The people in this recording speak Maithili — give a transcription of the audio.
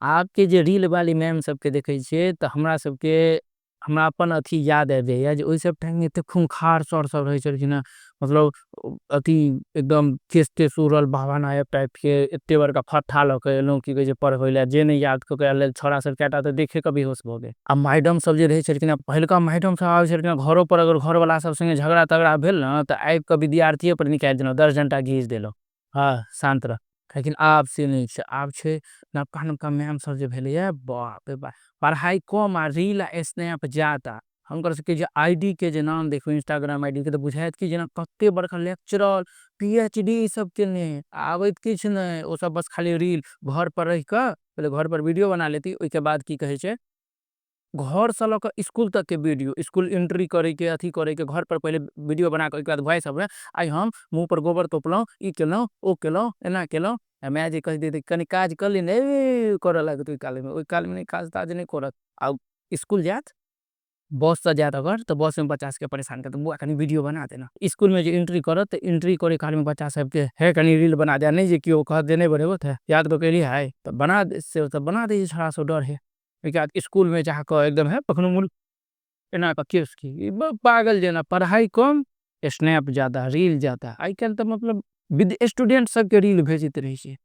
आबके जे रील वाली मैम सबके देखै छियै तऽ हमरा सबके हमरा अपन अथी याद आबि जाइए जे ओहि सब टाइममे एते खूंखार सर सब रहै छलखिन हँ। मतलब अथी एकदम केश तेश उड़ल बाबा नायक टाइपके, एते बड़का फट्ठा लऽ कऽ एलहुँ की कहै छै पढ़बै लए, जे नहि याद कऽ कऽ आयल छौड़ा सब कएटा तऽ देखे कऽ बेहोश भऽ गेल। आ मैडम सब जे रहै छलखिन हँ, पहिलुका मैडम सब आबै छलखिन हँ, घरो पर अगर घरवला सब सङ्गे झगड़ा तगड़ा भेल ने तऽ आबि कऽ विद्यार्थिए पर निकालि देलहुँ, 10 डण्टा घीच देलहुँ, हँ शान्त रह। लेकिन आब से नहि छै, आब छै नवका नवका मैम सब जे भेलैए, बाप रे बाप, पढ़ाइ कम आ रील आ स्नैप जादा। हुनकर सबके जे I D के जे नाम देखबै, इंस्टाग्राम I D के, तऽ बुझायत कि जेना कते बड़का लेक्चरर, पी एच डी ई सब केने, आबैत किछु नहि। ओ सब बस खाली रील, घर पर रहि कऽ पहिले घर पर वीडियो बना लेती, ओहिके बाद की कहै छै घरसँ लऽ कऽ स्कूल तकके वीडियो, स्कूल एंट्री करैके, अथी करैके, घर पर पहिले वीडियो बना कऽ ओहिके बाद वॉइस ओवर, आइ हम मुँह पर गोबर तोपलहुँ, ई केलहुँ, ओ केलहुँ, एना केलहुँ। आ माय जे कहि देतै कनि काज कऽ ले ने, करऽ लागत ओहि कालमे, ओहि कालमे नहि काज ताज नहि करत। आ स्कूल जायत, बससँ जायत अगर तऽ बसमे बच्चा सबके परेशान करत, बौआ कनि वीडियो बना दे ना। स्कूलमे जे एंट्री करत तऽ एंट्री करै कालमे बच्चा सबके हे कनि रील बना दे, आ नहि जे केओ कहत जे नहि बनेबो तऽ याद कऽ के एलियै आइ तऽ बना दे, से तऽ बना दै छै छौड़ा सब डर है। ओहिके बाद स्कूलमे जाकऽ एकदम हे कखनो मुँह एना कऽ केश की पागल जेना, पढ़ाइ कम स्नैप जादा, रील जादा। आइ काल्हि तऽ मतलब स्टूडेंट सबके रील भेजैत रहै छै।